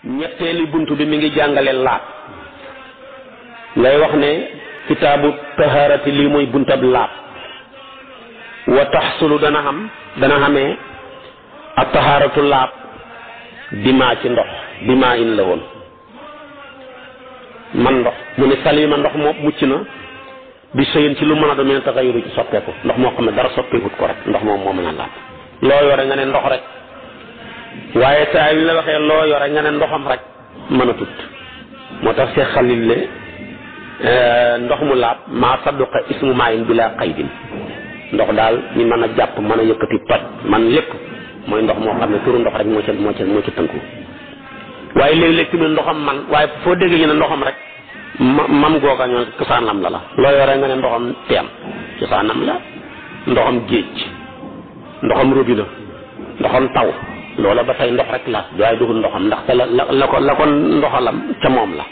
ñetteeli buntu bi mi ngi jàngale laab ngay wax ne kitaabu taharati lii mooy buntab laab wa taxsulu dana xamee ak taharatu laab bimaa ci ndox bimaa in la woon man ndox mu ne salima ndox moom mucc na bi sëyin ci lu mën a doon mën taxayuru ci soppeeku ndox moo xam ne dara soppeekut ko rek ndox moom moo mën a laab loo yore nga ne ndox rek waaye saa yu la waxee loo yore nga ne ndoxam rek mën a tut moo tax see xalil le ndox mu laab maa sadduqa ismu maayin bila qaydin ndox daal ñi mën a jàpp mën a yëkkati toj man lépp mooy ndox moo xam ne turu ndox rek moo ca tënku waaye léeg-léeg tamit ndoxam man waaye foo déggee ñu ne ndoxam rek mam googa ñoo cosaanam la loo yore nga ne ndoxam teem cosaanam la ndoxam géej ndoxam robinet ndoxam taw loola ba tey ndox rek la waaye dugul ndoxam ndax te la ko ndoxalam ca moom la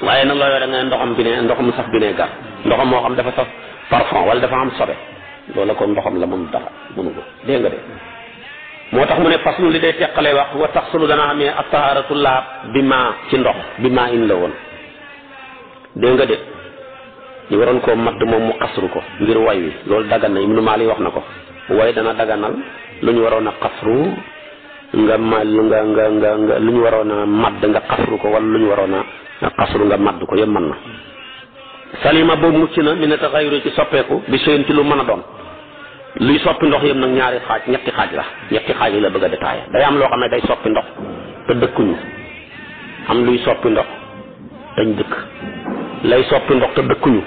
waaye nag loo yore nga ne ndoxam saf bineegar ndoxam moo xam dafa saf parfum wala dafa am sobe loola ko ndoxam la moom dara mënu ko dégg nga de moo tax mu ne faslu li day teqale wax wa taxsulu dana xamee ak taharatu laab bi maa ci ndox bi maa in la woon dégg nga de ñu waroon koo madd moom mu xasru ko ngir way wi loolu dagan na Ibnu Maalik wax na ko way dana daganal lu ñu waroon a xasru nga lu ñu waroon a madd nga xasru ko wala lu ñu waroon a xasru nga madd ko yëpp mën na salima boobu mucc na mi ne taxayru ci soppeeku bi seen ci lu mën a doon luy soppi ndox yëpp nag ñetti xaaj yi la bëgg a détaillé day am loo xam ne day soppi ndox te dëkkuñu am luy soppi ndox dañ dëkk lay soppi ndox te dëkkuñu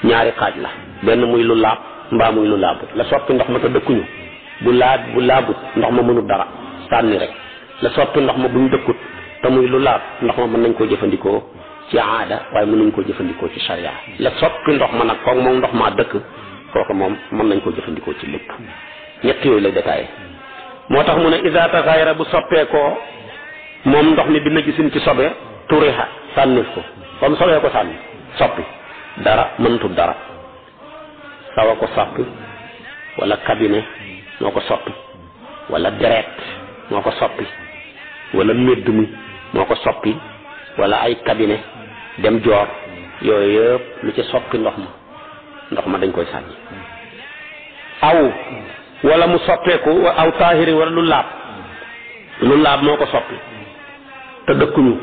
ñaari xaaj la benn muy lu laab mbaa muy lu laabut la soppi ndox ma te dëkkuñu bu laabut ndox ma mënul dara sànni rek la soppi ndox ma buñ dëkkut te muy lu laab ndox ma mën nañ koo jëfandikoo ci aada waaye mën nañ koo jëfandikoo ci sharia la soppi ndox ma nag foog moom ndox maa dëkk kooku moom mën nañ koo jëfandikoo ci lépp ñett yooyu lay détaillé moo tax mu ne iza taxayara bu soppeekoo moom ndox mi bi na gisin ci sobe turiha sànnif ko comme sobee ko sànni soppi dara mëntul dara sawa ko soppi wala cabinet moo ko soppi wala deret moo ko soppi wala médd mi moo ko soppi wala ay cabinet dem joor yooyu yëpp lu ci soppi ndox ma dañ koy sànni aw wala mu soppeeku aw taahiri wala lu laab moo ko soppi te dëkkuñu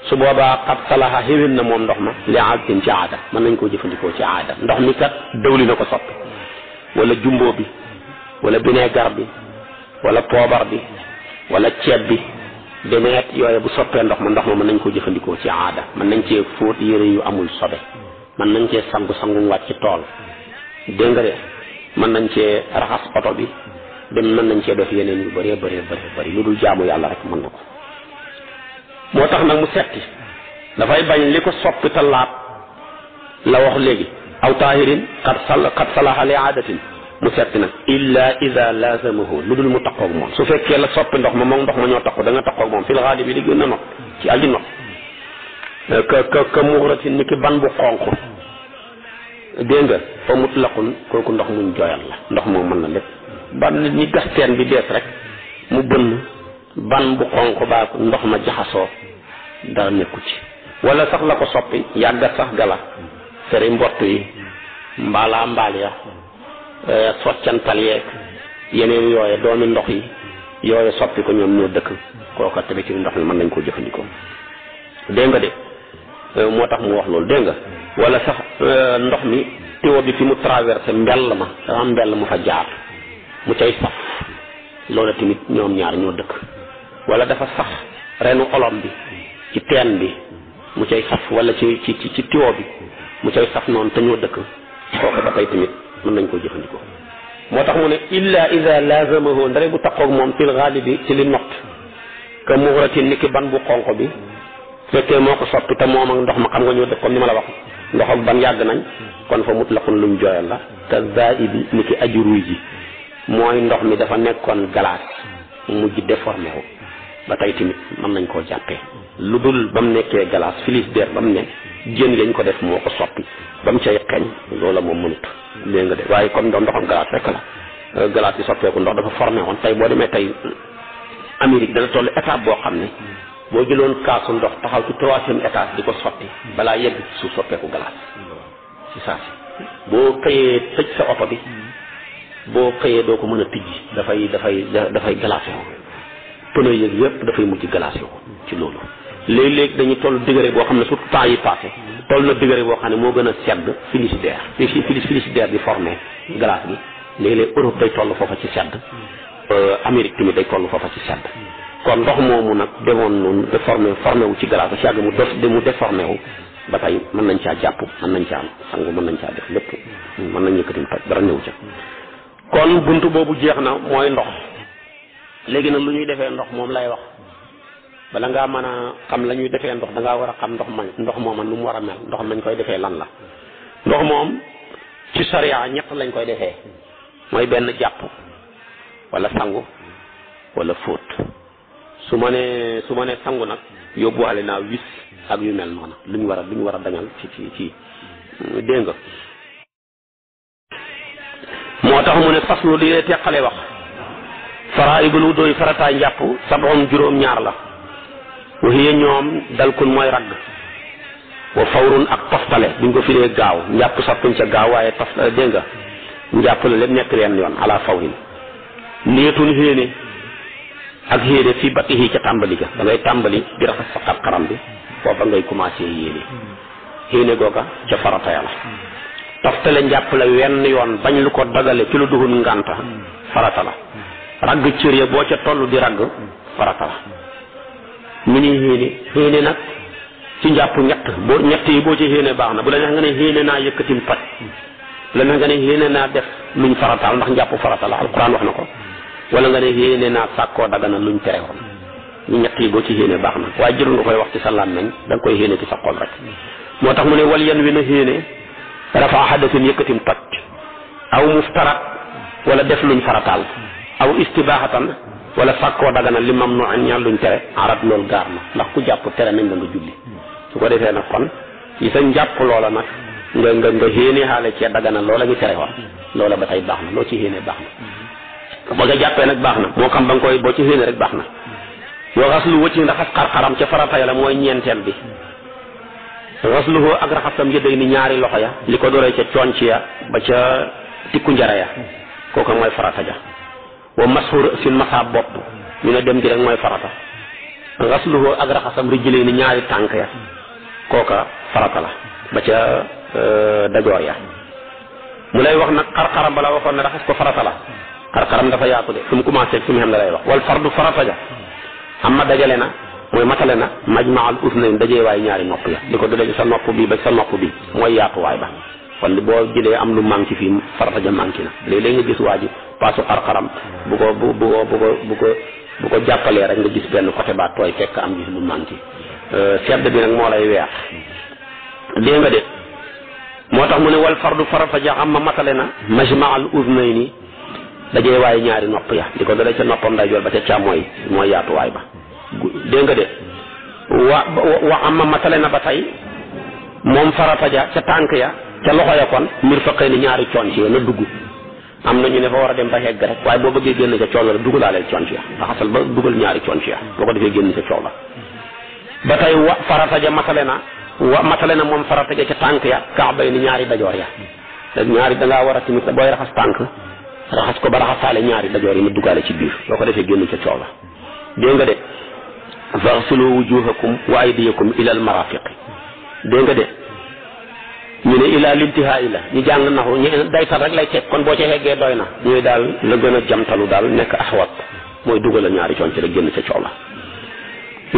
su boobaa xat salaha xéwén na moom ndox ma li aadin ci aada mën nañ koo jëfandikoo ci aada ndox mi kat dawli na ko soppi wala jumbo bi wala bineegar bi wala poobar bi wala ceeb bi demeet yooyu bu soppee ndox ma mën nañ koo jëfandikoo ci aada mën nañ cee fóot yére yu amul sobe mën nañ cee sangu wàcc ci tool dégg nga de mën nañ cee raxas oto bi dem mën nañ cee def yeneen yu bëree lu dul jaamu yàlla rek mën na ko moo tax nag mu setti dafay bañ li ko soppi te laab la wax léegi aw taahirin xat salaha li aadatin mu setti nag illa ida lazamahu lu dul mu taqoog moom su fekkee la soppi ndox ma moom ndox ma ñoo taqo da nga taqoog moom fil xaali bi di gën a not ci aji not ka muxratin ni ki ban bu xonq dégg nga fa mutlaqun kooku ndox muñ jooyal la ndox moom mën na lépp ban ñi gas teen bi bees rek mu bënn ban bu xonq baa ndox ma jaxasoo dara nekku ci wala sax la ko soppi yàgga sax gala feri mbott yi mbaal ya soccantal yeeg yeneen yooye doomi ndox yi yooye soppi ko ñoom ñoo dëkk kooka tamit ci ndox mi mën nañ koo jëfandikoo dégg nga de moo tax mu wax loolu dégg nga wala sax ndox mi tiwo bi fi mu traversé mbell ma dafa am mbell mu fa jaar mu cay saf loolu tamit ñoom ñaar ñoo dëkk wala dafa sax renu olom bi ci teen bi mu cay saf wala ci tiwo bi mu cay saf noonu te ñoo dëkk kooku ba tey tamit mën nañ koo jëfandikoo moo tax mu ne illa ida lazamahu ndare bu taqoog moom fil xaalibi ci li not ka muxratin ni ki ban bu xonq bi fekkee moo ko soppi te moom ak ndox ma xam nga ñoo dëkk comme ni ma la wax ndox ak ban yàgg nañ kon fa mutlaqun luñ jooyal la te zaibi ni ki aji ruy ji mooy ndox mi dafa nekkoon glace mujj déformé wu ba tey tamit mën nañ koo jàppee lu dul ba mu nekkee glace frigidaire ba mu ne jën yañ ko def moo ko soppi ba mu cay xeeñ loola moom mënut dégg nga de waaye comme ndoxam glace rek la glace yi soppeeku ndox dafa formé woon tey boo demee tey Amérique dana toll étape boo xam ne boo jëloon kaasu ndox taxaw ci 3e étage di ko sotti balaa yegg ci suuf soppeeku glace ci saa si boo xëyee tëj sa oto bi boo xëyee doo ko mën a tijji dafay glacé wu pneu yeeg yëpp dafay mujj glacé wu ci loolu léeg-léeg dañuy toll degré boo xam ne surtout temps yi passé toll na degré boo xam ne moo gën a sedd frigidaire di formé glace gi léeg-léeg Europe day toll foofa ci sedd Amérique tamit day toll foofa ci sedd kon ndox moomu nag demoon noonu formé wu ci glace si yàgg mu déformé wu ba tey mën nañ caa jàpp mën nañ caa sangu mën nañ caa def lépp mën nañ yëkkati toj dara ñëw ca kon buntu boobu jeex na mooy ndox léegi nag lu ñuy defee ndox moom lay wax bala ngaa mën a xam la ñuy defee ndox dangaa war a xam ndox mooma nu mu war a mel ndox mañ koy defee lan la ndox moom ci sariya ñett lañ koy defee mooy benn jàpp wala sangu wala fóot su ma nee sangu nag yóbbuwaale naa wis ak yu mel noonu lu ñu war a dañal ci dégg nga moo tax mu ne faslu di teqale wax faraa'idul wudu'i farataay njàpp sab'un juróom-ñaar la waxiye ñoom dalkun mooy ragg wa fawrun ak toftale buñ ko firee gaaw njàpp sappuñ ca gaaw waaye toftale dégg nga njàpp la lépp nekk leen yoon ala fawrin niyetun xéene ak xéene fii batihi ca tàmbali ga da ngay tàmbali di raxas sa xar-xaram bi foofa ngay commencé yéene xéene googa ca farataya la toftale njàpp la wenn yoon bañ lu ko dagale ci lu duhul ngànta farata la ragg cër ya boo ca toll di ragg farata la mu ni xéene nag ci njàpp ñett yi boo ci xéene baax na bu la neex nga ne xéene naa yëkkatim pat bu la neex nga ne xéene naa def luñ farataal ndax njàpp farata la alquran wax na ko wala nga ne xéene naa sàkkoo dagana luñ tere woon ñu ñett yi boo ci xéene baax na waaye jërul nga koy wax ci sa làmmiñ da nga koy xéene ci sa xol rek moo tax mu ne wal yan wi na xéene rafa hadasin yëkkatim toj aw muftarat wala def luñ farataal aw istibaaxatan wala sàkkoo dagana li mam nu an ñaan luñ tere arat loolu gaar na ndax ku jàpp tere nañ la nga julli su ko defee nag kon ci sa njàpp loola nag nga xéene xaale cee dagana loola ñu tere wax loola ba tey baax na loo ci xéene baax na ba nga jàppee nag baax na moo xam ba nga koy boo ci xéene rek baax na wa xaslu wëcci raxas xar-xaram ca farataya la mooy ñeenteel bi xasluhu ak raxasam yëdday ni ñaari loxo ya li ko doree ca conc ya ba ca tikku njara ya kooka mooy farata ja wa masxur sin masa bopp ñu ne dem gi rek mooy farata xasluhu ak raxasam rijjlee ni ñaari tànk ya kooka farata la ba ca dajoor ya mu lay wax nag xar-xaram bala waxoon ne raxas ko farata la xar-xaram dafa yaatu de fi mu commencé fi mu xem la lay wax wal fardu farata ja am ma dajale na mooy matale na majmaal usnayn dajee waay ñaari nopp ya di ko daje sa nopp bi ba sa nopp bi mooy yaatuwaay ba kon boo jëlee am lu manqué fii farata ja manqué na léeg-léeg nga gis waa ji paasu xar-xaram bu ko jàppalee rek nga gis benn côté ba tooy fekk am gis lu manqué sedd bi nag moo lay weex dégg nga de moo tax mu ne wal fardu farata ja am ma matale na majmaal usnayni dajee waay ñaari nopp ya di ko dalee ca noppam nday joor ba ca càmmooy mooy yaatuwaay ba dégg nga de wa am matale na ba tey moom farata ja ca tànk ya ca loxo ya kon mbir faqee ni ñaari conc ya na dugg am na ñu ne fa war a dem ba hegg rek waaye boo bëggee génn ca coow la dugalaaleel conc ya raxasal ba dugal ñaari conc ya boo ko defee génn ca coow la ba tey wa farata ja matale na moom farata ja ca tànk ya kaabay ni ñaari dajoor ya ñaari dangaa war a tamit booy raxas tànk raxas ko ba raxasaale ñaari dajoor yi na duggaale ci biir boo ko defee génn ca coow la dégg nga de faghsilu wujuhakum wa aydiyakum ila al marafiq dégg nga de ñu ne ila lintihaai la ñu jàng naxu ñu daytal rek lay teg kon boo ca heggee doy na ñuy daal la gën a jamtalu daal nekk axwat mooy dugal a ñaari coon ci rek génn ca coow la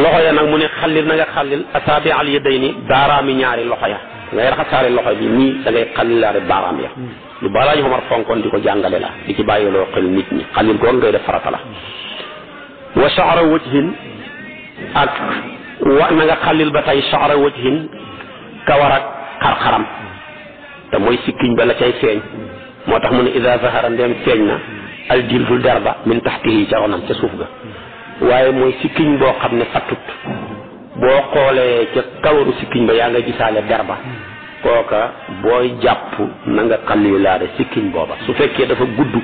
loxo ya nag mu ne xallil na nga xallil asaabi al yadayni baaraami ñaari loxo ya ngay raxasaale loxo bi nii da ngay xallilaale baaraam ya lu balaa ñu xamar fonkoon di ko jàngale la di ci bàyyiloo xel nit ñi xallil ko ngay def farata la wa sha'ra wajhin ak wa na nga xallil ba tey sha'ra wajhin kawar ak xar-xaram te mooy sikkiñ ba la cay feeñ moo tax mu ne ida zahara ndem feeñ na al jildu derba min taxtihi ca ronam ca suuf ga waaye mooy sikkiñ boo xam ne fattut boo xoolee ca kawaru sikkiñ ba yaa nga gisaale derba kooka booy jàpp na nga xallilaade sikkiñ booba su fekkee dafa gudd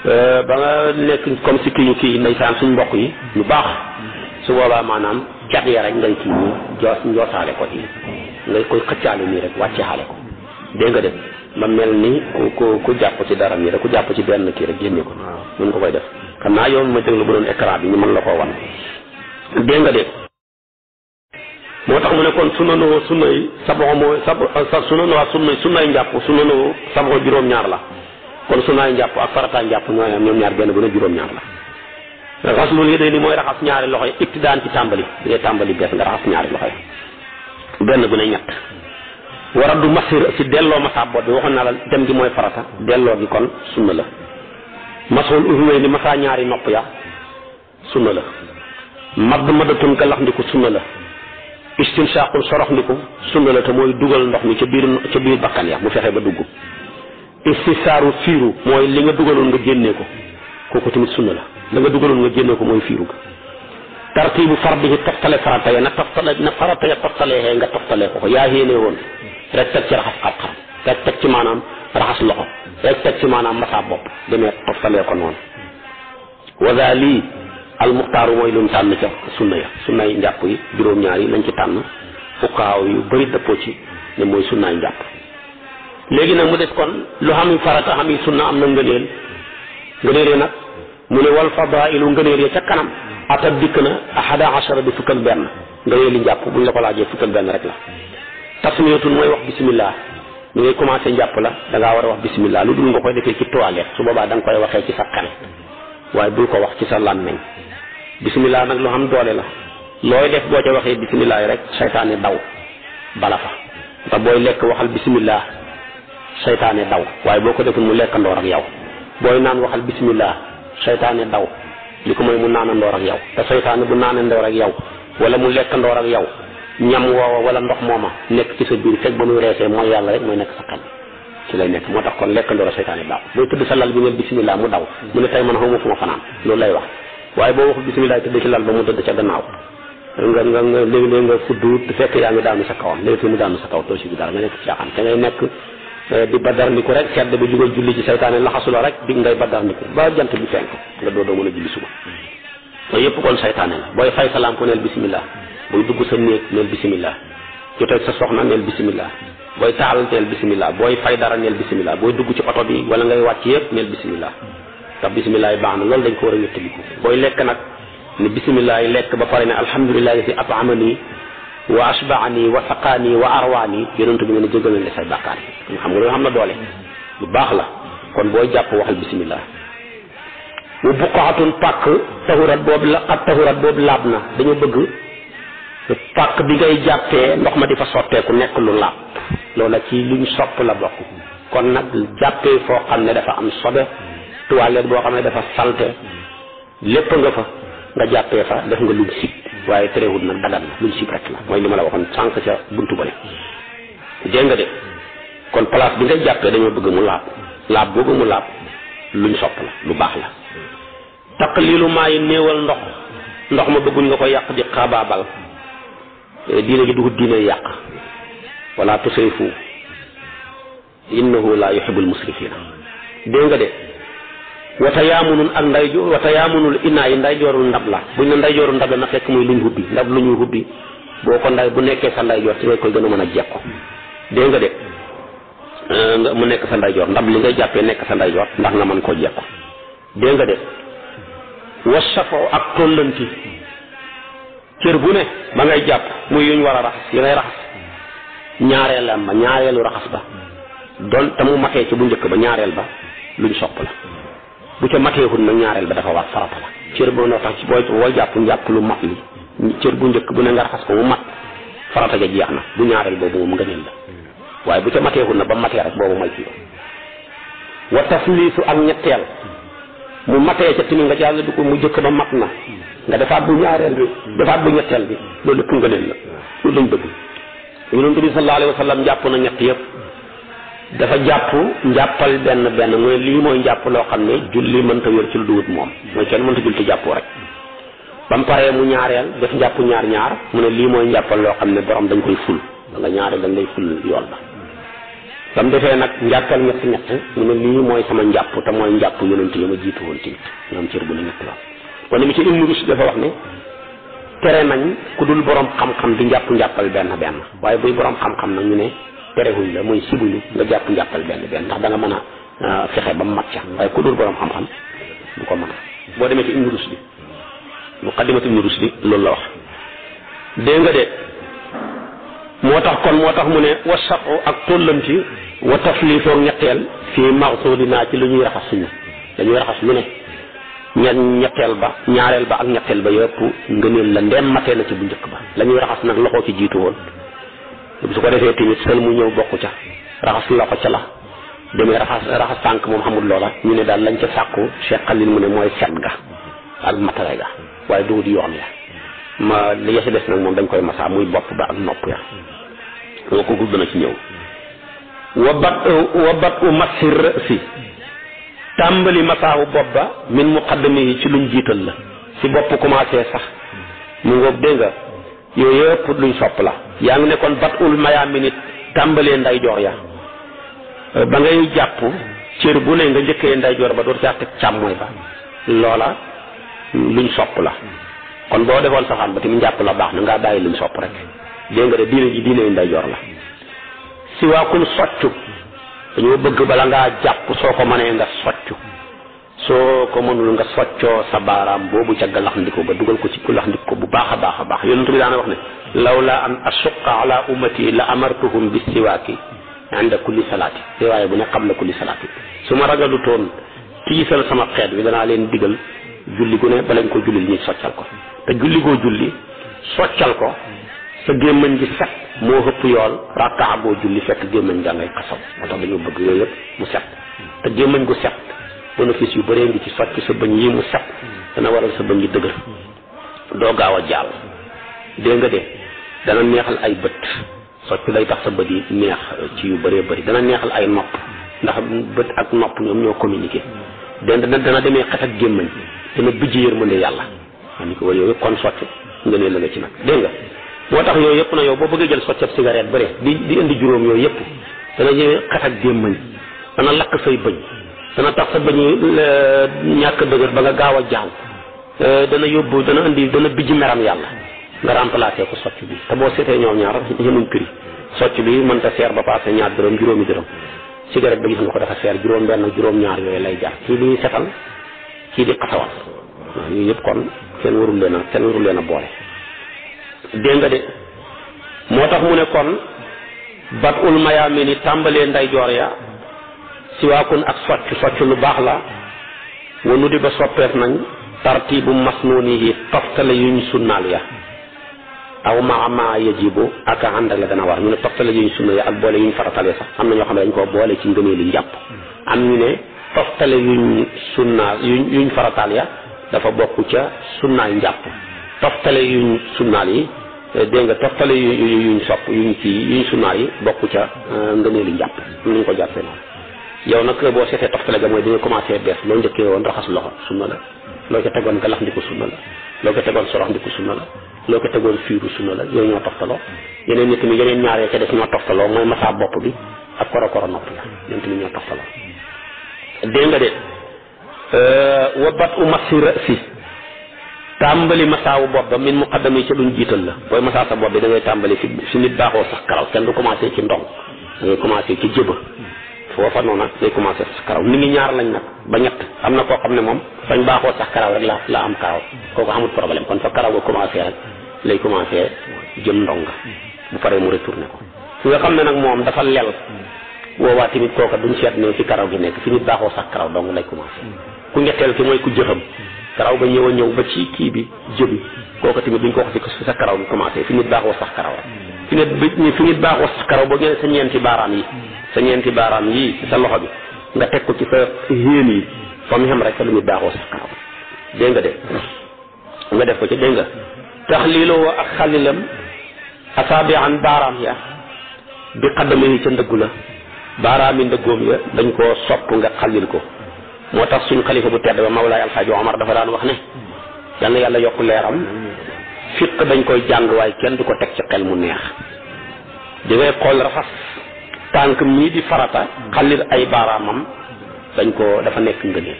ba nga nekk comme si kii ndeysaan suñ mbokk yi ñu baax su boobaa maanaam cat ya rek ngay kii njoosaale ko ci ngay koy xëccaale nii rek wàcce xaale ko dégg nga de ba mel ni ku jàpp ci dara nii rek ku jàpp ci benn kii rek génne ko mun nga koy def xam naa yow ma déglu bu doon écran bi ñu mën la koo wan dégg nga de moo tax mu ne kon sunanoo sunnay saboxo mooy sunnay njàpp sunanoo saboxo juróom-ñaar la kon sunnaay njàpp ak farataay njàpp ñooy am ñoom ñaar benn bu ne juróom-ñaar la raxaslul yi day ni mooy raxas ñaari loxo yi iktidaan ci tàmbali di ngay tàmbali bees nga raxas ñaari loxo yi benn bu ne ñett wara du masir si delloo masaa boot bi waxoon naa la dem gi mooy farata delloo gi kon sunna la masul uhuwee ni masaa ñaari nopp ya sunna la madd madatun galax ndiku sunna la istinshaqul sorox ndiku sunna la te mooy dugal ndox mi ca biir bakkan ya mu fexe ba dugg istisaaru fiiru mooy li nga dugaloon nga génnee ko kooku tamit sunna la nga dugaloon nga génnee ko mooy fiiru ga tartibu fardihi toftale farata ya na farata ya toftalee nga toftalee ko yaa yéene woon rek teg ci raxas xar-xaram rek teg ci maanaam raxas loxo rek teg ci maanaam masaa bopp demee toftalee ko noonu waza lii almuxtaaru mooy lu ñu tànn ca sunnaay njàpp yi juróom-ñaar yi lañ ci tànn fukkaaw yu bëri dëppoo ci ne mooy sunnaay njàpp léegi nag mu des kon lu xam farata xam sunna am na ngëneel yi nag mu ne wal fadailu ngëneel ya ca kanam atab dikk na ahada achara bi fukk ak benn ngëneeli njàpp buñ la ko laajee fukk ak benn rek la tasmiyatun mooy wax bismillah ni ngay commencé njàpp la da ngaa war a wax bismillah lu dul nga koy defee ci toilette su boobaa da nga koy waxee ci sa xel waaye bul ko wax ci sa làmmeñ bismillah nag lu xam doole la looy def boo ca waxee bismillah yi rek seytaane daw bala fa te booy lekk waxal bismillah seytaane daw waaye boo ko deful mu lekkandoor ak yow booy naan waxal bismillah seytaane daw li ko mooy mu naanandoor ak yow te seytaane bu naanandoor ak yow wala mu lekkandoor ak yow ñam woowa wala ndox mooma nekk ci sa biir fekk ba muy reesee mooy yàlla rek mooy nekk sa xel ci lay nekk moo tax kon lekkandoor a seytaane daw booy tëdd sa lal bi ngeen bismillah mu daw mu ne tey man xawma fu ma fanaan loolu lay wax waaye boo waxul bismillah tëdd ci lal ba mu tëdd ca gannaaw nga léegi-léegi nga fudd fekk yaa ngi daanu sa kawam léegi mu daanu sa kaw too si bi dara nga nekk ci caaxaan te ngay nekk di badarniku rek sedd bi jugal julli ci seytaane laxasula rek di ngay badarniku ba jant bi fenk nga doo mën a julli suba loolu yëpp kon seytaane la booy fay salaam ko neel bismillah booy dugg sa néeg neel bismillah joteeg sa soxna neel bismillah booy taal neel bismillah booy fay dara neel bismillah booy dugg ci oto bi wala ngay wàcc yëpp neel bismillah ndax bismillah yi baax na loolu dañ ko war a wéttaliku booy lekk nag ne bismillah yi lekk ba pare ne alhamdulillahi si at'amani wa ashbaani wa saqaani wa arwaani yonentu bi nga ne jégal nañ la say bàkkaar yi xam nga loolu xam na doole lu baax la kon booy jàpp waxal bismillah bu buqaatun pàkk tahurat boobu la xat tahurat boobu laab na dañu bëgg pàkk bi ngay jàppee ndox ma di fa sotteeku nekk lu laab loola ci luñ sopp la bokk kon nag jàppee foo xam ne dafa am sobe toilette boo xam ne dafa salte lépp nga fa nga jàppee fa def nga luñ sib waaye terewul nag dagan na luñ sib rek la mooy li ma la waxoon sànq ca buntu bale dégg nga de kon place bi ngay jàppee dañoo bëgg mu laab boobu mu laab luñ sopp la lu baax la taqlilu maa yi néewal ndox ma bëgguñ nga ko yàq di xaabaabal diine gi dugub diine yàq wala tusrifu innahu la yuhibbul musrifina dégg nga de wata yaamunul ak wata yaamunul inaa yi ndeyjoorul ndab la buñ ne ndeyjoorul ndab la na fekk muy luñ hubbi ndab lu ñuy hubbi boo ko bu nekkee sa ndeyjoor ci nga koy gën a mën a jekko dégg nga de mu nekk sa ndeyjoor ndab li ngay jàppee nekk sa ndeyjoor ndax nga mën koo jekko dégg nga de wasafo ak tollanti cër bu ne ba ngay jàpp muy yuñ war a raxas yi ngay raxas ñaareelu raxas ba doon te mu matee ci bu njëkk ba ñaareel ba luñ sopp la bu ca mateexul nag ñaareel ba dafa war farata la cër boo noo tax ci booy jàpp njàpp lu mat li cër bu njëkk bu ne nga raxas ko mu mat farata ja jeex na bu ñaareel boobu moom ngëneel la waaye bu ca mateexul na ba matee rek boobu may ci wa tasliisu ak ñetteel mu matee ca tamit nga jàll du ko mu jëkk ba mat na nga defaat bu ñaareel bi defaat bu ñetteel bi loolu lépp ngëneel la loolu lañ bëgg yonent bi sallallahu alayhi wa sallam jàpp na ñett yëpp dafa jàpp njàppal benn mooy lii mooy njàpp loo xam ne julli mënta wér ci lu duwut moom mooy kenn mënta julli ci jàppoo rek ba mu paree mu ñaareel def njàpp ñaar mu ne lii mooy njàppal loo xam ne borom dañ koy ful da nga ñaareel dañ lay ful yool ba bam defee nag njàppal ñett mu ne lii mooy sama njàpp te mooy njàpp yonent yi ma jiitu woon tamit ñoom cër bu ne ñett yoon kon mi ci Ibnu Rushd dafa wax ne tere nañ ku dul borom xam-xam di njàppal benn waaye buy borom xam-xam nag ñu ne terewuñ la mooy sibuñu nga njàppal benn ndax da nga mën a fexe ba mu mat ca waaye ku dul borom xam-xam du ko mën a boo demee ci Ibnu Rushd muqaddimatu Ibnu Rushd loolu la wax dégg nga de moo tax mu ne wa saqu ak tollanti wa tafliitoog ñetteel fii maxsuudinaa ci lu ñuy raxas suñu dañuy raxas lu ne ñetteel ba ñaareel ba ak ñetteel ba yëpp ngëneel la ndeem matee na ci bu njëkk ba la ñuy raxas nag loxo ci jiitu woon su ko defee tamit sël mu ñëw bokku ca raxas loxo ca la demee raxas tànk moom xamul loola ñu ne daal lañ ca sàkku Cheikh Khalil mu ne mooy set ga ak matale ga waaye dugg di yoon ya ma li ya ci des nag moom dañ koy masaa muy bopp ba ak nopp ya moo ko gudd na ci ñëw wa bat u masir si tàmbali masaawu bopp ba min muqaddami yi ci luñ jiital la si bopp commencé sax mu ngoog dégg nga yooyu yëpp luñ sopp la yaa ngi nekkoon bat ul mayaami nit tàmbalee ndeyjoor ya ba ngay jàpp cër bu ne nga njëkkee ndeyjoor ba door caa teg càmmooy ba loola luñ sopp la kon boo defoon safaan ba tamit njàpp la baax na ngaa bàyyi luñ sopp rek dégg nga de diine ndeyjoor la si waakul soccu dañoo bëgg bala ngaa jàpp soo ko mënee nga soccu soo ko mënul nga soccoo sa baaraam boobu ca galax ndiko ba dugal ko ci galax ndiko bu baax a baax yonent bi daana wax ne lawla an ashuqqa ala ummati la amartuhum bis siwaaki inda kulli salaati waaye bu ne qabla kulli salaati su ma ragalu toon tiisal sama xeet wi danaa leen digal julli gu ne balañ ko julli ñuy soccal ko te julli goo julli soccal ko sa gémmañ gi set moo ëpp yool rakkaa boo julli fekk gémmañ gaa ngay xasaw moo tax dañoo bëgg yooyu yëpp mu set te gémmañ gu set bénéfice yu bëree ngi ci socc sa bëñ yi mu set dana waral sa bëñ yi dëgër doo gaaw a jaal dégg nga de dana neexal ay bët socc day tax sa bët yi neex ci yu bëree bëri dana neexal ay nopp ndax bët ak nopp ñoom ñoo communiqué dana demee xet ak gémmañ dana bijj yërmande yàlla xam ni ko war yooyu kon socc nga ne la nga ci nag dégg nga moo tax yooyu yëpp na yow boo bëggee jël soccab cigarette bëre di indi juróom yooyu yëpp dana ñëwee xet ak gémmañ dana lakk say bëñ dana tax sa bëñ ñàkk dëgër ba nga gaaw a jaaw dana bijj meram yàlla nga remplacé ko socc bi te boo seetee ñoom ñaar yemuñ prix socc bi mënta seer ba passé ñaar dërëm juróomi dërëm cigarette ba gis nga ko dafa seer juróom benn juróom ñaar yooyu lay jar kii di setal kii di xasawal waaw yooyu yëpp kon kenn warul leen a boole dégg nga de moo tax mu ne kon bat ul mayaami ni tàmbalee ndeyjoor ya siwaakun ak socc lu baax la wanu di ba soppeef nañ tartibu masnuuni yi toftale yuñ sunnaal ya aw ma yajibu ak àndale dana war ñu ne toftale yuñ sunna ya ak boole yuñ faratalee sax am na ñoo xam ne dañ koo boole ci ngënee li njàpp am ñu ne toftale yuñ sunnaal yuñ farataal ya dafa bokk ca sunnaal njàpp toftale yuñ sunnaal yi dégg nga toftale yuñ sopp yuñ sunnaal yi bokk ca ngënee li njàpp am nañu ko jàppee noonu yow nag boo seetee toftale ga mooy dañu commencé bees loo njëkkee woon raxas loxo sunna la loo ko tegoon galax ndiku sunna la loo ko tegoon sorox ndiku sunna la loo ko tegoon fiiru sunna la yooyu ñoo toftaloo yeneen nit mi yeneen ñaaree ca def ñoo toftaloo mooy masaa bopp bi ak koro nopp ya ñun tamit ñoo toftaloo dégg nga de wabat u masira si tàmbali masaawu bopp ba min muqaddam yi ca luñ jiital la booy masaa sa bopp bi da ngay tàmbali fi nit baaxoo sax karaw kenn du commencé ci ndong da ngay commencé ci jëba foofa noonu nag day commencé sax karaw nit ñi ñaar lañ nag ba ñett am na koo xam ne moom fañ baaxoo sax karaw rek la am karaw kooku amul problème kon fa karaw ga commencé rek lay commencé jëm ndonga bu paree mu retourné ko fi nga xam ne nag moom dafa lel woowaa tamit kooka duñ seet ne fi karaw gi nekk fi nit baaxoo sax karaw dong lay commencé ku ñetteel ki mooy ku jëxam karaw ba ñëw ba ci kii bi jëbi kooka tamit duñ ko wax fi sa karaw gi commencé fi nit baaxoo sax karaw rek fi nit baaxoo sax karaw boo génnee sa ñeenti baaraam yi ci sa loxo bi nga teg ko ci sa héen yi fa mu xam rek fa lu nit baaxoo sax karaw dégg nga de nga def ko ci dégg nga taxliiloo ak xalilam asaabian baaraam ya bi xaddama yi ca ndëggu la baaraam yi ndëggoom ya dañ koo sopp nga xalil ko moo tax suñ xalifa bu tedd ba Mawlaay Alxaaji Omar dafa daan wax ne yal na yàlla yokk leeram fiq dañ koy jàng waaye kenn du ko teg ci xel mu neex di ngay xool rafas tànk mii di farata xalil ay baaraamam dañ ko dafa nekk ngëneel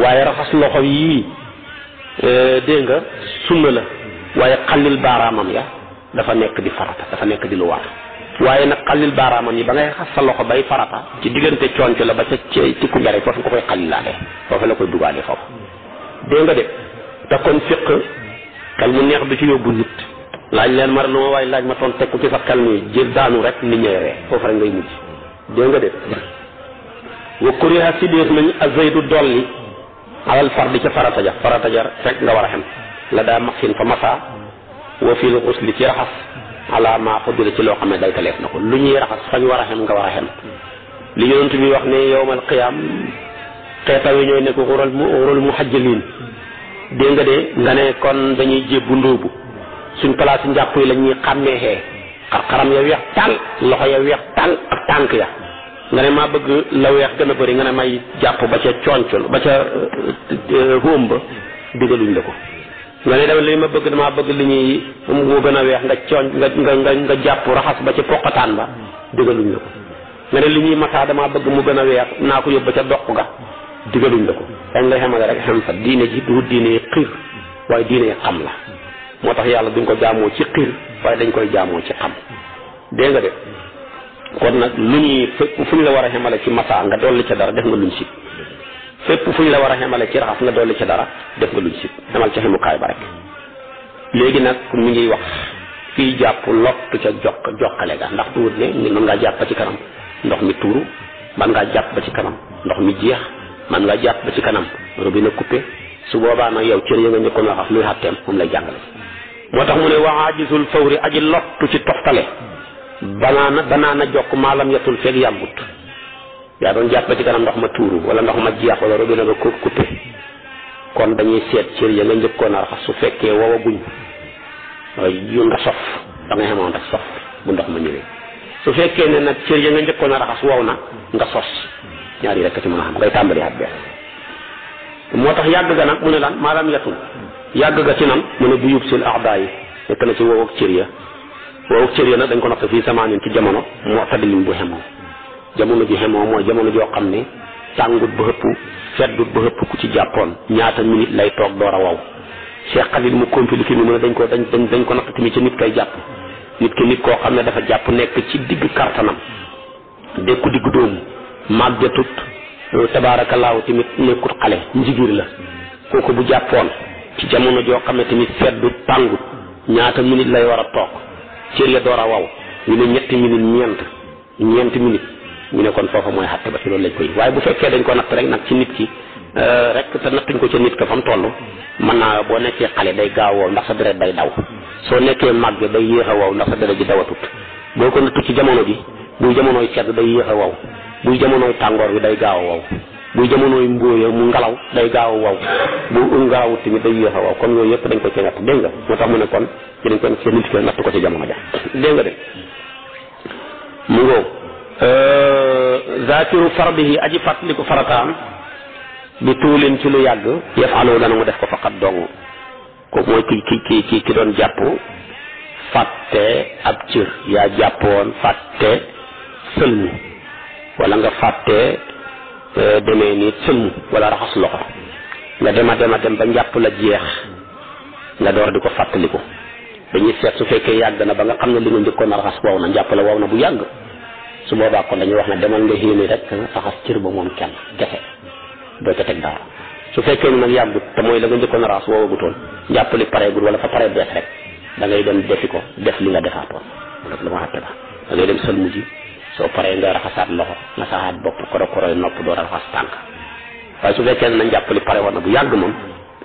waaye raxas loxo yii dégg nga sunna la waaye xalil baaraamam ya dafa nekk di farata dafa nekk di lu war waaye nag xalil baaraamam yi ba ngay xas sa loxo bay farata ci diggante conco la ba ca ci ku mbere foofu nga koy xalilaale foofu la koy dugaale foofu dégg nga de te kon fiq xel mu neex du ci yóbbu nit laaj leen mar lu ma waaye laaj ma toon teg ko ci sa xel mi jël daanu rek nit ñëwee foofu rek ngay mujj dégg nga de wa kuriha si dees nañ azaydu dolli alal fardi ca farata ja fekk nga war a xem la daa maxsin fa masa wa fil xusli ci raxas ala ma xuddila ci loo xam ne day taleef na ko lu ñuy raxas fañ war a xem nga war a xem li yonent bi wax ne yowmal qiyaam xeetaw yi ñooy nekk xurul mu xajjaliin dégg nga de nga ne kon dañuy jébbu ndóobu suñ place yi njàpp yi la ñuy xàmmeexee xar-xaram ya weex tàll loxo ya weex tàll ak tànk ya nga ne maa bëgg la weex gën a bëri nga ne may jàpp ba ca concul ba ca hóom ba digaluñ la ko nga ne dama li ma bëgg damaa bëgg li ñuy mu gën a weex nga cooñ nga jàpp raxas ba ca poqataan ba digaluñ la ko nga ne li ñuy mataa damaa bëgg mu gën a weex naa ko yóbbu ba ca doq ga digaluñ la ko dañ lay xamale rek xam fa diine ji du diine xiir waaye diine xam la moo tax yàlla duñ ko jaamoo ci xiir waaye dañ koy jaamoo ci xam dégg nga de kon nag lu ñuy fépp fu ñu la war a xemale ci masa nga dolli ca dara def nga luñ sib fépp fu ñu la war a xemale ci raxas nga dolli ca dara def nga luñ sib demal ca xemukaay ba rek léegi nag mi ngi wax fii jàpp lottu ca jokkale ga ndax tuut ne mën ngaa jàpp ba ci kanam ndox mi tuuru man ngaa jàpp ba ci kanam ndox mi jeex man ngaa jàpp ba ci kanam robinet coupé su boobaa nag yow cër ya nga njëkkoon raxas luy xàtteem moom lay jàngale moo tax mu ne wa ajisul fawri aji lottu ci toftale banaana jokk maalam yatul feeg yàggut yaa doon jàpp ba ci kanam ndox ma tuuru wala ndox ma jeex wala robinet ba coupé kon dañuy seet cër ya nga njëkkoon a raxas su fekkee wawa guñ yu nga sof da ngay xamoon rek sof bu ndox ma ñëwee su fekkee ne nag cër ya nga njëkkoon a raxas wow na nga sos ñaar yi rek ci mën a xam ngay tàmbali at bees moo tax yàgg ga nag mu ne lan maalam yatul yàgg ga ci nan mu ne bu yub sil ahda yi nekk na ci wow ak cër ya wow ak cër ya nag dañ ko natt fii samaanin ci jamono moo taddilim bu xemoo jamono ji xemoo mooy jamono joo xam ne tàngut ba xëpp feddut ba xëpp ku ci jàppoon ñaata minute lay toog door a wow Cheikh Khalil mu compliqué mi mu ne dañ ko natt tamit ci nit kay jàpp nit koo xam ne dafa jàpp nekk ci digg kartanam dekku digg dóomu màggetut tabaarakallaahu tamit nekkut xale njigir la kooku bu jàppoon ci jamono joo xam ne tamit feddut tàngut ñaata minute lay war a toog cër ya door a waw ñu ne ñetti minute ñeenti minute ñu ne kon foofa mooy xatte ba ci loolu lañ koy waaye bu fekkee dañ ko natt rek nag ci nit ki rek te nattuñ ko ca nit ka fa mu toll mën naa boo nekkee xale day gaaw wow ndax sa deret day daw soo nekkee màgg day yéex a wow ndax sa deret ji dawatut boo ko nattu ci jamono ji buy jamonooy sedd day yéex a wow buy jamonooy tàngoor bi day gaaw a wow buy jamonooy mbóoya mu ngelaw day gaaw a wow bu ngelawut tamit day yéex a wow kon yooyu yëpp dañ ko ci natt dégg nga moo tax mu ne kon ci dañ ko ci nit ki natt ko ci jamono ja dégg nga de mu ngoo zakiru fardihi aji fàttaliku farataam bi tuulin ci lu yàgg yafalu dana mu def ko faqat dong kooku mooy ki doon jàpp fàtte ab cër yaa jàppoon fàtte sëlmu wala nga fàtte demee ni sëlmu wala raxas loxo nga dem ba njàpp la jeex nga door di ko fàttaliku dañuy seet su fekkee yàgg na ba nga xam ne li nga njëkkoon a raxas wow na njàpp la wow na bu yàgg su boobaa kon dañuy wax ne demal nga xéene rek raxas cër ba moom kenn kese doo ca teg dara su fekkee ne nag yàggut te mooy la nga njëkkoon a raxas woowagutoon njàpp li pareegul wala fa pare bees rek da ngay dem defi ko def li nga defaatoon rek la ma xatte ba da ngay dem sëlmu ji soo paree nga raxasaat loxo nga saxaat bopp koroy nopp door a raxas tànk waaye su fekkee ne na njàpp li pare woon na bu yàgg moom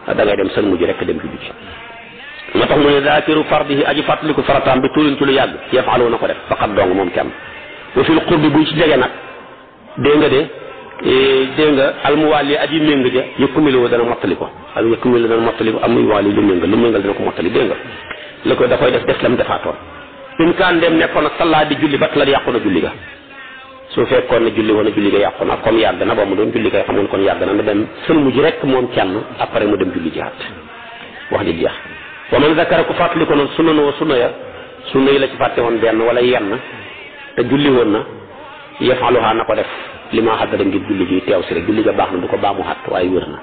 da ngay dem sëlmu ji rek dem julli ci moo tax mu ne zaakiru fardihi aji fàttaliku farataam bi tuulin ci lu yàgg yafalu na ko def faqat dong moom kenn wa fil qurbi buy ci jege nag dégg nga almuwaali aji méng ja yëkkumiloo dana mottali ko ak yëkkumiloo dana mottali ko almuwaali lu méngal dana ko mottali dégg nga la ko da koy def lam defaatoon in kaan dem nekkoon nag sallaa di julli bat la yàqu na julli ga su fekkoon ne julli woon na julli ga yàqu na comme yàgg na ba mu doon julli kay xam nga kon yàgg na dem sëlmu ji rek moom kenn après mu dem julli jihaat wax ji jeex wa man zakara ku fàttali ko noonu sunna yi la ci fàtte woon benn wala yenn te julli woon na yafaluha na ko def li ma xaddara ngir julli ji teew si rek julli ga baax na du ko baamu xat waaye wér na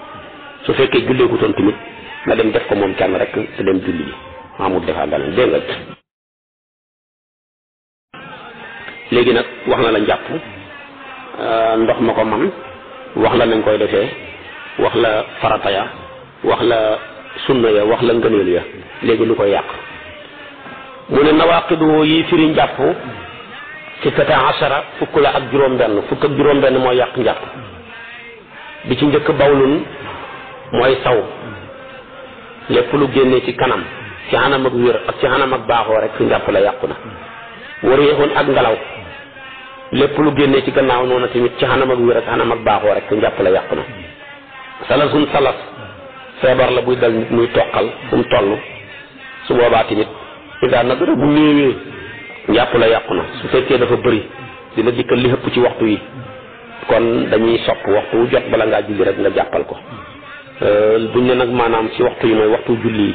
su fekkee jullee gu toon tamit nga dem def ko moom kenn rek te dem julli ji amul defaa daleen dégg nga léegi nag wax na la njàpp ndox ma ko man wax la nañ koy defee wax la farata ya wax la sunna ya wax la ngëneel ya léegi lu koy yàq mu ne nawaqidu yi firi njàpp sittata ashara fukk la ak juróom-benn fukk ak juróom-benn mooy yàq njàpp bi ci njëkk bawlun mooy saw lépp lu génnee ci kanam ci xanam ak wér ak ci xanam ak baaxoo rek njàpp la yàqu na wareexoon ak ngelaw lépp lu génnee ci gannaaw noonu tamit ci xanam ak wér ak xanam ak baaxoo rek njàpp la yàqu na salasun salas feebar la buy dal nit muy toqal fu mu toll su boobaa tamit ida na dara bu néewee njàpp la yàqu na su fekkee dafa bëri dina dikkal li ëpp ci waxtu yi kon dañuy sopp waxtu wu jot bala ngaa julli rek nga jàppal ko buñ ne nag maanaam ci waxtu yi mooy waxtu julli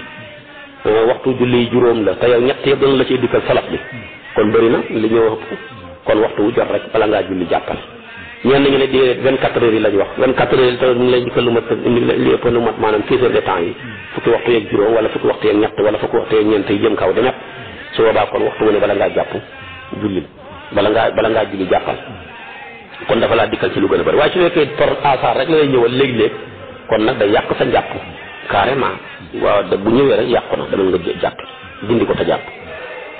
yi waxtu julli yi juróom la te yow ñett yëpp dana la ciy dikkal salaf bi kon bëri na li ñëw ëpp kon waxtu wu jot rek bala ngaa julli jàppal ñenn ñu ne déedéet 24 heures yi lañ wax 24 heures yi te mu lay dikkal lu mat li ëpp lu mat maanaam 6 heures de temps yi fukki waxtu yeeg juróom wala fukki waxtu yeeg ñett wala fukki waxtu yeeg ñeent yi jëm kaw demet su boobaa kon waxtu wu ne bala ngaa jàpp julli bala ngaa julli jàppal kon dafa laa dikkal ci lu gën a bëri waaye su fekkee par hasard rek la lay ñëwal léeg-léeg kon nag day yàq sa njàpp carrément waaw da bu ñëwee rek yàqu na dama nga jàpp dindi ko te jàpp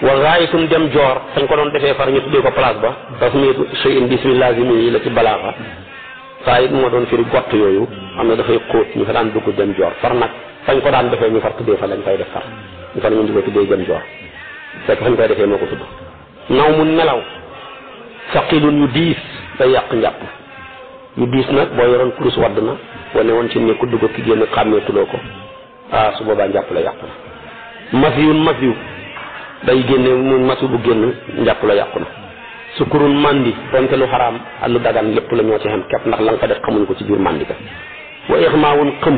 wa raayitun dem joor fañ ko doon defee far ñu tuddee ko place ba tasmiyatu shay'in bismi lazimi yi la ci balaaxa saa it moo doon firi gott yooyu am na dafay xóot ñu fa daan dugg dem joor far nag fañ ko daan defee ñu far tuddee fa lañ koy def far ñu far ñu di ko tuddee dem joor fekk fañ koy defee moo ko tudd naw mu nelaw saqilun yu diis day yàq njàpp yu diis nag boo yoroon kurus wadd na boo ne woon ci ne ku dugg ki génn xàmmeetuloo ko su boobaa njàpp la yàqu na masiyu day génne mu masu bu génn njàpp la yàqu na sukurun mandi donte lu xaraam ak lu dagan lépp la ñoo ci xem képp ndax la nga ko def xamuñ ko ci biir mandi ka wa ixmaawun xëm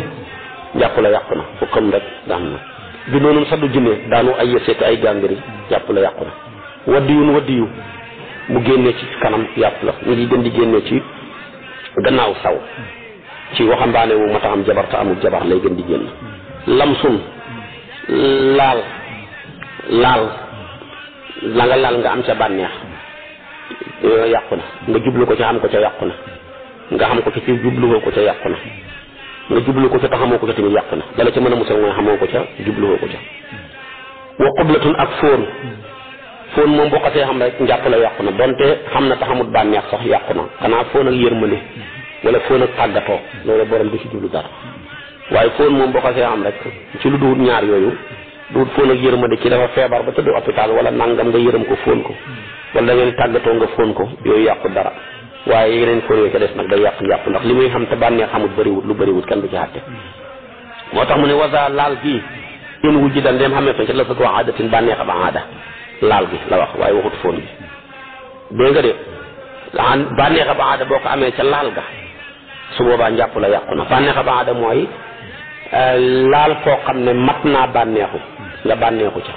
njàpp la yàqu na fu xëm rek daan na bi noonu saddu jinne daanu ay yëseet ay gàngiri jàpp la yàqu na waddiyu bu génnee ci kanam yàpp la ñu ngi gën di génnee ci gannaaw saw ci waxambaane wu ma taxam jabar te amul jabar lay gën di génn lamsun laal la nga laal nga am ca bànneex yàqu na nga jublu ko ca xam ko ca yàqu na nga xam ko ca ci jubluwoo ko ca yàqu na nga jublu ko ca te xamoo ko ca tamit yàqu na dala ca mën a musal mooy xamoo ko ca jubluwoo ko ca wa qublatun ak fóon moom boo xasee xam rek njàpp la yàqu na donte xam na te xamut bànneex sax yàqu na xanaa fóon ak yërmande wala fóon ak tàggatoo loolu borom du ci jublu dara waaye fóon moom boo xasee xam rek ci lu duwut ñaar yooyu duwut fóon ak yërmande ci dafa feebar ba tëdd hôpital wala nangam nga yërëm ko fóon ko wala da ngeen tàggatoo nga fóon ko yooyu yàqu dara waaye yeneen fóon yooyu ca des nag day yàq njàpp ndax li muy xam te bànneex xamut bëriwut lu bëriwut kenn du ci xàtte moo tax mu ne wasa laal gii in wujji dan dem xamee fa ci la sa ko aadatin bànneex ab aada laal gi la wax waaye waxut fóon gi dégg nga de bànneex ab aada boo ko amee ca laal ga su boobaa njàpp la yàqu na bànneex ab aada mooy laal koo xam ne mat naa bànneexu nga bànneexu ca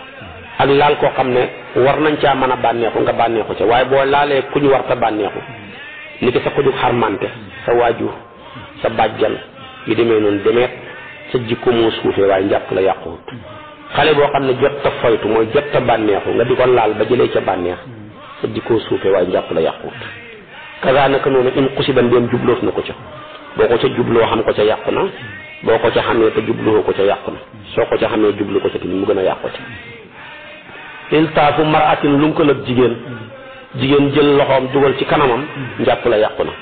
ak laal koo xam ne war nañ caa mën a bànneexu nga bànneexu ca waaye boo laalee ku ñu war ta bànneexu ni ki sa ko jug xarmante sa waajur sa bàjjan yu demee noonu demeet sa jikko moo suufee waaye njàpp la yàquwut xale boo xam ne jot ta foytu mooy jot ta bànneexu nga di ko laal ba jëlee ca bànneex sa jikkoo suufee waaye njàpp la yàquwut kaza naka noonu in xusiban ndéem jubloof na ko ca boo ko ca jubloo xam ko ca yàqu na boo ko ca xamee te jubluwoo ko ca yàqu na soo ko ca xamee jublu ko ca tamit mu gën a yàqu ci iltaafu maratin lu mu ko lëg jigéen jël loxoom dugal ci kanamam njàpp la yàqu na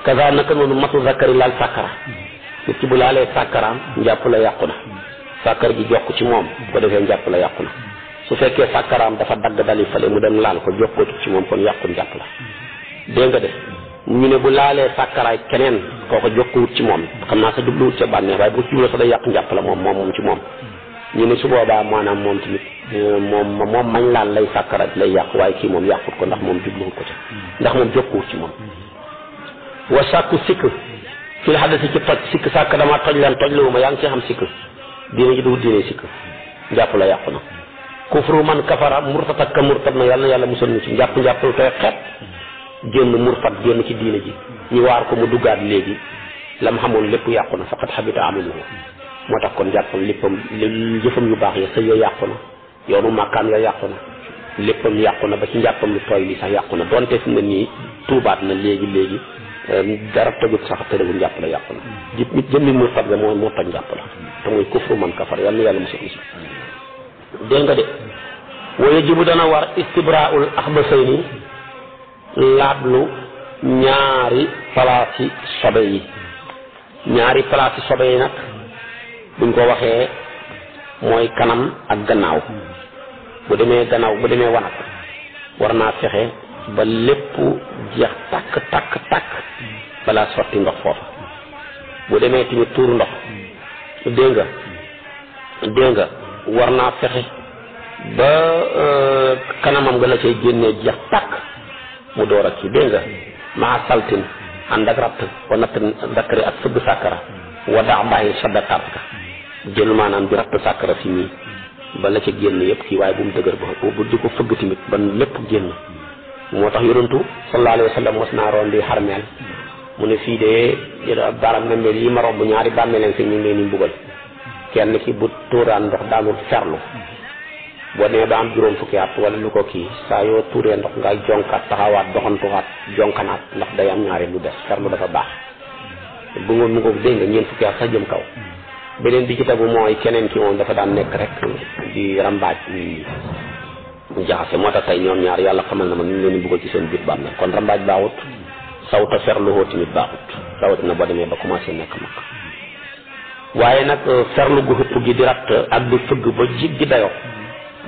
kaza naka noonu matu zakari laal sàkkara nit ki bu laalee sàkkaraam njàpp la yàqu na sàkkar gi jokk ci moom bu ko defee njàpp la yàqu na su fekkee sàkkaraam dafa dagg dali fale mu dem laal ko jokkootu ci moom kon yàqu njàpp la dégg nga de ñu ne bu laalee sàkkaraay keneen kooko jokkuwut ci moom xam naa sa jubluwut ca bànneex waaye bu jubloo sax day yàq njàpp la moom ci moom ñu ne su boobaa maanaam moom tamit moom mañ laal lay sàkkara lay yàq waaye kii moom yàqut ko ndax moom jubluwut ko ca ndax moom jokkuwut ci moom wa sàkku sikk fil xadasi ci toj sikk sàkk dama toj leen toj lawuma yaa ngi ci xam sikk diine ji dugul diine sikk njàpp la yàqu na kufru man kafara murtat ak ka murtat na yàlla musal ñu ci njàpp lu tooy xeet génn murtad génn ci diine ji ñu waar ko mu duggaat léegi lam xamoon lépp yàqu na faqat xabita amaluhu moo tax kon jàppam léppam jëfam yu baax ya sëy ya yàqu na yoonu màkkaan ya yàqu na léppam yàqu na ba ci njàppam lu tooy li sax yàqu na donte fi mu ne nii tuubaat na léegi dara tëgut sax tëdagul njàpp la yàqu na jëmmi murtad ga moo toj njàpp la te muy kufru man kafar yàlla na yàlla mosul si dégg nga de wa yajibu dana war istibraul axbasayni laablu ñaari palaasi sobe yi ñaari palaasi sobe yi nag buñ ko waxee mooy kanam ak gannaaw bu demee wanag war naa fexe ba lépp jeex takk balaa sotti ndox foofa bu demee tamit tuur ndox dégg nga war naa fexe ba kanamam nga la cay génnee jeex takk mu door a kii dégg nga maa saltin ànd ak ratt wa natt dakkari ak fëgg sàkkara wa daax bàyyi sadda tarka jël maanaam di ratt sàkkara fi nii ba la ca génn yëpp kii waaye bu mu dëgër ba bu di ko fëgg tamit ba lépp génn moo tax yonentu sallallahu alayhi wa sallam mos naa roon di xarmeel mu ne fii de baram nambeel yi ma romb ñaari bàmmeeleen fi ñu ngi leen di mbugal kenn ki bu tuuraan ndox daanul ferlu boo demee ba am juróom fukki at wala lu ko kii saa yoo tuuree ndox nga jonkaat taxawaat doxantuwaat jonkanaat ndax day am ñaari lu des ferlu dafa baax bu nga mu ko dégg nga ñeent fukki at sax jëm kaw beneen bi ci tegu mooy keneen ki moom dafa daan nekk rek di rambaaj mu jaxase moo tax tey ñoom ñaar yàlla xamal na ma ñu ngi leen di buggal ci seen biir bàmmeel kon rambaaj baaxut sawta ferlu hoo tamit baaxut rawatina boo demee ba commencé nekk mag waaye nag ferlu gu xëpp gi di ratt ak di fëgg ba jiggi dayoo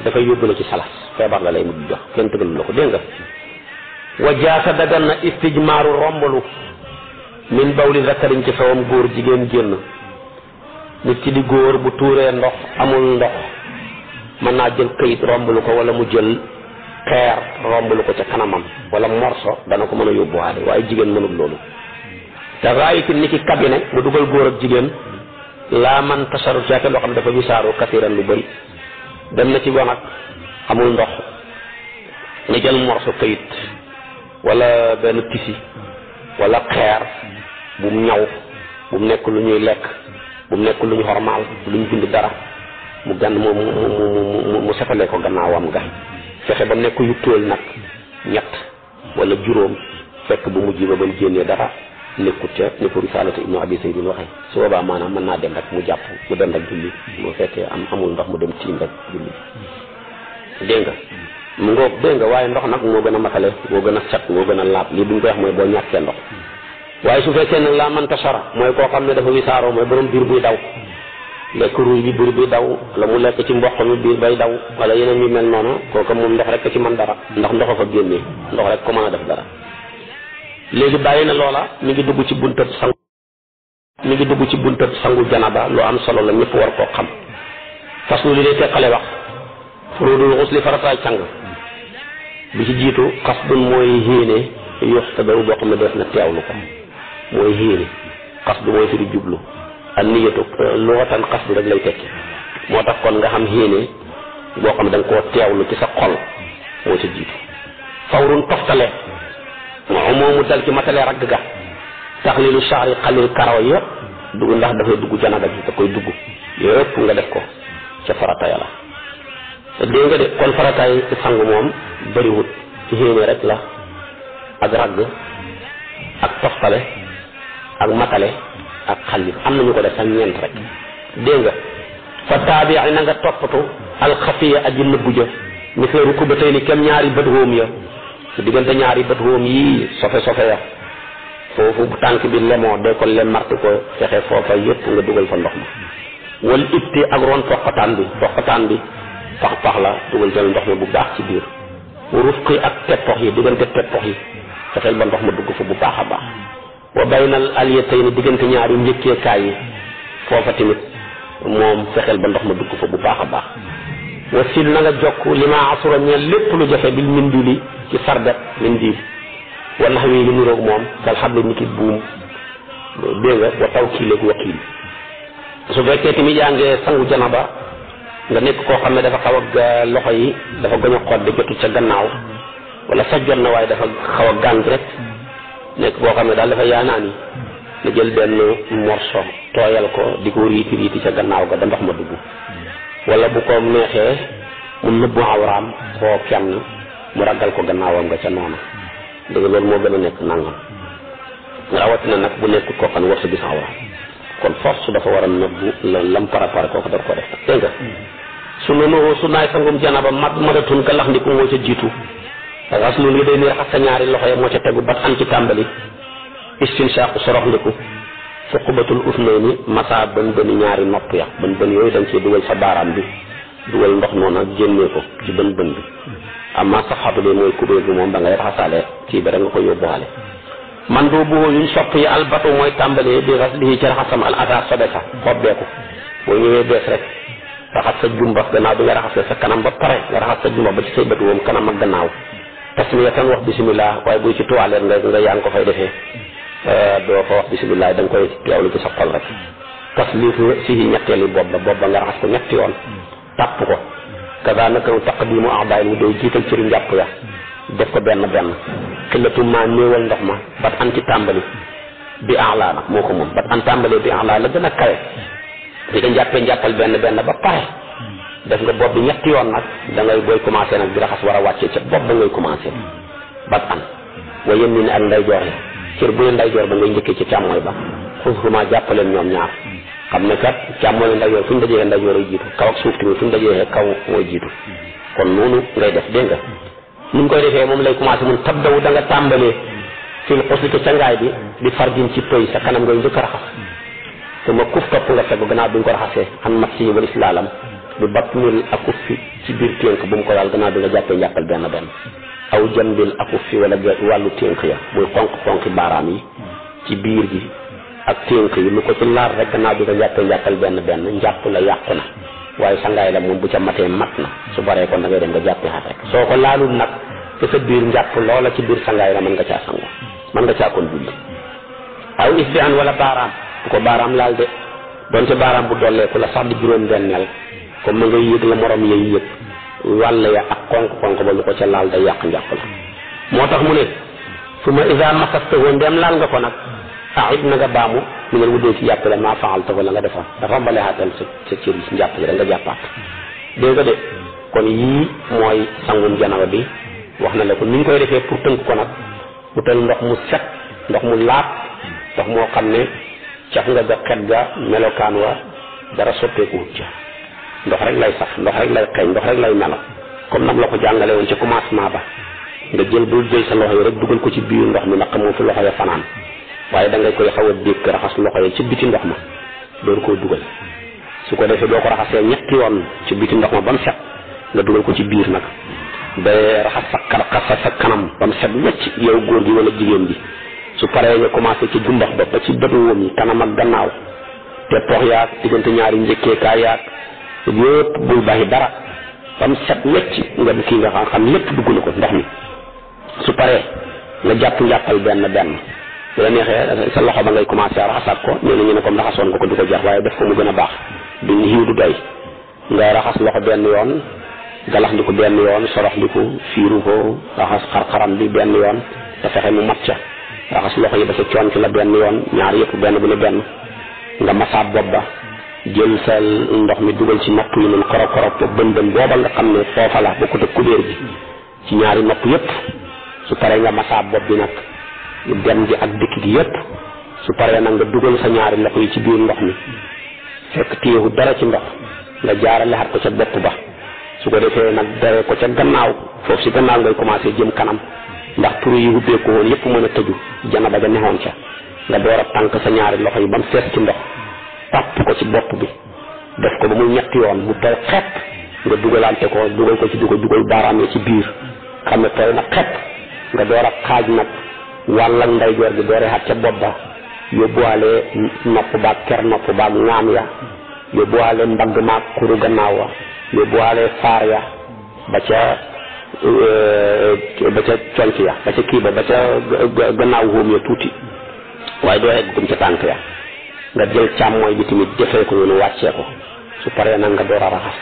dafay yóbbu la ci salas feebar la lay mujj jox kenn tëgalu la ko dégg nga wa jaasa dagan na istijmaaru rombalu min bawli zakarin ci sawam góor jigéen génn nit ki di góor bu tuuree ndox amul ndox mën naa jël këyit rombalu ko wala mu jël xeer rombalu ko ca kanamam wala morso dana ko mën a yóbbuwaale waaye jigéen mënul loolu te raayiti ni ki cabinet mu dugal góor ak jigéen laa man tasaru caake loo xam dafa wisaaru kasiran lu bëri dem na ci wanag amul ndox nga jël morso këyit wala benn tisi wala xeer bu mu ñaw bu mu nekk lu ñuy lekk bu mu nekk lu ñu xormaal lu ñu bind dara mu gan mu setalee ko gannaawam ga fexe ba nekk yu tóol nag ñett wala juróom fekk bu mujj ba mu génnee dara nekkut ca ni ko risalatu ibnu abi saydin waxee su boobaa maanaam mën naa dem rek mu jàpp mu dem rek julli mu fekkee amul ndox mu dem tiim rek julli dégg nga mu ngoog dégg nga waaye ndox nag moo gën a matale moo gën a set moo gën a laab lii duñ koy wax mooy boo ñàkkee ndox waaye su fekkee nag laa man tashara mooy koo xam ne dafa wisaaroo mooy borom biir buy daw lekk ruuy bi biir buy daw la mu lekk ci mboq mi biir bay daw wala yeneen yu mel noonu kooku moom ndox rek ci mën dara ndax ndox a fa génnee ndox rek ko mën a def dara léegi bàyyi na loola mi ngi dugg ci buntab sangu janaba lu am solo la ñëpp war koo xam faslu li lay teqale wax furudul xusli farataay càng bi ci jiitu xasdun mooy héene yuxtabaru boo xam ne def na teewlu ko mooy héene xasdu mooy firi jublu ak niyatu luwatan xasdu rek lay tekki moo tax kon nga xam héene boo xam ne da nga koo teewlu ci sa xol moo ca jiitu fawrun toftale moomu dal ci matale ragg ga taxlilu shaari xalil karaw yëpp dugg ndax dafay dugg janaba ji da koy dugg yëpp nga def ko ca farata yàlla dégg nga de kon farataay sangu moom bëriwut ci héene rek la ak ragg ak toftale ak matale ak xalil am nañu ko def sax ñeent rek dégg nga fa taabii na nga toppatu alxafiya aji nëbbu ja misla rukubatay ni kem ñaari bët hóom ya su diggante ñaari bët hóom yii sofe ya foofu bu tànk bi lemoo de ko lem marti ko fexe foofa yëpp nga dugal fa ndox ma wal itti ak ron toqataan bi pax la dugal jël ndox ma bu baax ci biir rufqi ak teppox yi diggante teppox yi fexeel ba ndox ma dugg fa bu baax a baax wa baynal aliyatayni diggante ñaari njëkkeekaay yi foofa tamit moom fexeel ba ndox ma dugg fa bu baax a baax wa sil na nga jokk li ma asura ñeel lépp lu jafe bil mindili ci sarbet mindil wa nax wi li niroog moom dal xam ne niki buum dégg nga wa taw kiileeg wakiil su fekkee tamit yaa ngi sangu janaba nga nekk koo xam ne dafa xaw ak loxo yi dafa gën a xoot di jotu ca gannaaw wala sax jot na waaye dafa xaw a gànt rek nekk boo xam ne daal dafa yaanaan yi nga jël benn morso tooyal ko di ko riiti ca gannaaw ga da ndox ma dugg wala bu ko neexee mu nëbbu awraam koo kenn mu ragal ko gannaawam nga ca noonu dëgg loolu moo gën a nekk nangam rawatina nag bu nekk koo xam ne war sa gis awraam kon force dafa war a nëbbu lam préparé kooku daf ko def dégg nga su noonu su naay sangum janaba madatun ka lax ndiku moo ca jiitu raxas lu ngi day ni raxas sa ñaari loxo ya moo ca tegu bat an ci tàmbali istinshaqu sorox ndiku fuqbatul usnayni masa bën bëni ñaari nopp ya bën bën yooyu dañ cee dugal sa baaraam bi dugal ndox noonu ak génnee ko ci bën bën bi amma sax xatu bi mooy kubéer bi moom da ngay raxasaale kii bi rek nga ko yóbbuwaale man doo boo yuñ sopp yi albatu mooy tàmbalee bi ras lii ci raxasam al atar sobe sa xobbeeku boo ñëwee bees rek raxas sa jumbax gannaaw bi nga raxasee sa kanam ba pare nga raxas sa jumbax ba ci say bët woom kanam ak gannaaw tasmiyatan wax bismillah waaye buy ci toilette nga yaa ngi ko fay defee doo fa wax bismillah da nga koy teewlu ci sa xol rek taslifu si ñetteeli bopp ba nga raxas ko ñetti yoon tàpp ko kaza naka taqdimu a'daay mu doy jiital cëri njàpp ya def ko benn xillatu ma néewal ndox ma bat an ci tàmbali bi a'laa nag moo ko moom bat an tàmbalee bi a'laa la gën a kawe di nga njàppal benn ba pare def nga bopp bi ñetti yoon nag da ngay booy commencé nag di raxas war a wàccee ca bopp ba ngay commencé bat an wa yem ni ak ndeyjoor ya cër bu ne ndeyjoor ba ngay njëkkee ci càmmooy ba xusuma jàppaleen ñoom ñaar xam ne kat càmmooy ndeyjoor fu ñu dajee ndeyjoor ay jiitu kaw ak suuf tamit fu ñu dajee kaw mooy jiitu kon noonu ngay def dégg nga ni mu koy defee moom lay commencé mun tabdawu da nga tàmbalee fil xusli ca ngaay bi di farjin ci pëy sa kanam ngay njëkk a raxas te ma kuf topp nga fegu gannaaw bi nga ko raxasee xam mat si walis laalam bi batnil akuf fi ci biir ténk bu mu ko laal gannaaw bi nga jàppee njàppal benn aw janbil akuf fi wala wàllu ténk ya muy xonq baaraam yi ci biir gi ak ténk yi lu ko ci laal rek gannaaw bi nga jàppee njàppal benn njàpp la yàqu na waaye sangaay la moom bu ca matee mat na su baree kon da ngay dem nga jàppee xat rek soo ko laalul nag te sa biir njàpp loola ci biir sangaay la mën nga caa sangu mën nga caa kon julli aw is bi an wala baaraam bu ko baaraam laal de donte baaraam bu dolleeku la sax di juróom-benneel comme ma ngay yëg la morom yay yëg wàll ya ak xonq ba lu ko ca laal day yàq njàpp la moo tax mu ne su ma isa masastahu ndem laal nga ko nag ahit na nga baamu mu ne wuddee ci jàpp la maa faalta ko la nga defoon dafa mbale xaatal sa cër yi si njàpp yi da nga jàppaat dégg nga de kon yii mooy sangum janaba bi wax na la ko ni ñu koy defee pour tënk ko nag utal ndox mu set ndox mu laab ndox moo xam ne caf nga ga xet ga melokaan wa dara soppeeku wut ca ndox rek lay sax ndox rek lay xeeñ ndox rek lay melo comme nam la ko jàngale woon ci commencement ba nga jël bul jël sa loxo yi rek dugal ko ci biir ndox mi naq moo fi loxo ya fanaan waaye da ngay koy xaw a dékk raxas loxo yi ci biti ndox ma door koo dugal su ko defee boo ko raxasee ñetti yoon ci biti ndox ma ba mu set nga dugal ko ci biir nag ba raxas sa kanam ba mu set wecc yow góor gi wala jigéen gi su paree nga commencé ci jumbax ba ci bëtu wóom yi kanam ak gannaaw te pox yaag diggante ñaari njëkkeekaay yaag yëpp bul bàyyi dara ba mu set wecc nga kii nga xam lépp dugg na ko ndox mi su paree nga jàpp njàppal benn bu la neexee sa loxo ba ngay commencé raxasaat ko ñu ne comme raxasoon nga ko du ko jeex waaye def ko mu gën a baax du xiiw du doy nga raxas loxo benn yoon galax ndi ko benn yoon sorox ndi ko fiiru ko raxas xar-xaram bi benn yoon te fexe mu mat ca raxas loxo yi ba sa coon ci la benn yoon ñaar yëpp benn bu ne benn nga masaat bopp ba jël sa ndox mi dugal ci nopp yi noonu korop bën booba nga xam ne foofa la bokkut ak kubéer gi ci ñaari nopp yëpp su paree nga masaat bopp bi nag dem gi ak dikk gi yëpp su paree nag nga dugal sa ñaari loxo yi ci biir ndox mi fekk téyewu dara ci ndox nga jaarale xat ko ca bopp ba su ko defee nag daree ko ca gannaaw foofu si gannaaw ngay commencé jëm kanam ndax turu yi ubbeeku woon yëpp mën a tëju janaba ga nexoon ca nga door a tànk sa ñaari loxo yi ba mu fees ci ndox tàpp ko ci bopp bi def ko ba muy ñetti yoon mu tooy xepp nga dugalante ko dugal ko ci dugal baaraam yi ci biir xam ne tooy na xepp nga door a xaaj nag wàll ak ndeyjoor gi dooree xat ca bopp ba yóbbuwaale nopp baag ker nopp baag ŋaam ya yóbbuwaale mbagg maag kuru gannaaw wa yóbbuwaale faar ya ba ca conc ya ba ca kii ba ca gannaaw wóom ya tuuti waaye doo egg gum ca tànk ya nga jël càmmooy bi tamit defee ko noonu wàccee ko su paree nag nga door a raxas